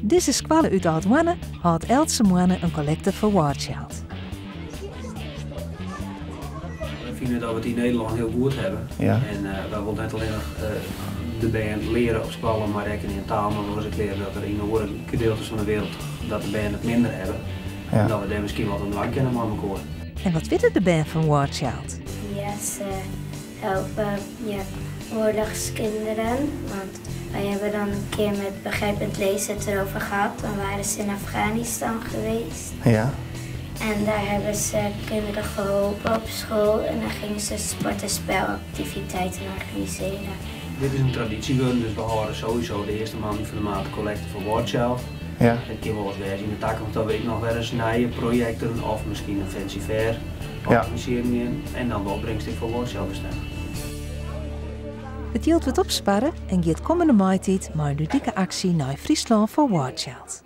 Dizze skoalle út Aldhoarne hâldt eltse moanne in kollekte foar War Child. Wy fine dat we it yn Nederlân hiel goed hawwe. En wy wolle net allinnich de bern leare op skoalle mei rekkenjen en taal, mar we wolle ek leare dat der yn oare gedeeltes fan de wereld dat de bern it minder hawwe. En dat we dêr miskien wat oan dwaan kinne mei mekoar. En wat witte de bern fan War Child? Ja, se helpe ja, oorlogskinderen. Want wij hebben dan een keer met Begrijpend Lezen het erover gehad. Dan waren ze in Afghanistan geweest. Ja. En daar hebben ze kinderen geholpen op school. En dan gingen ze sport- en spelactiviteiten organiseren. Dit is in tradysje wurden, dus we hâlde sowieso de earste moandei fan de maand kollekte foar War Child. Ja. It kin wolris wêze yn de takomst dat we ek noch wer ris nije projekten of miskien in Fancy Fair organisearjen gean en dan de opbringst ek foar War Child bestimme. It jild wurdt opsparre en giet kommende maitiid mei in ludike aksje nei Fryslân foar War Child.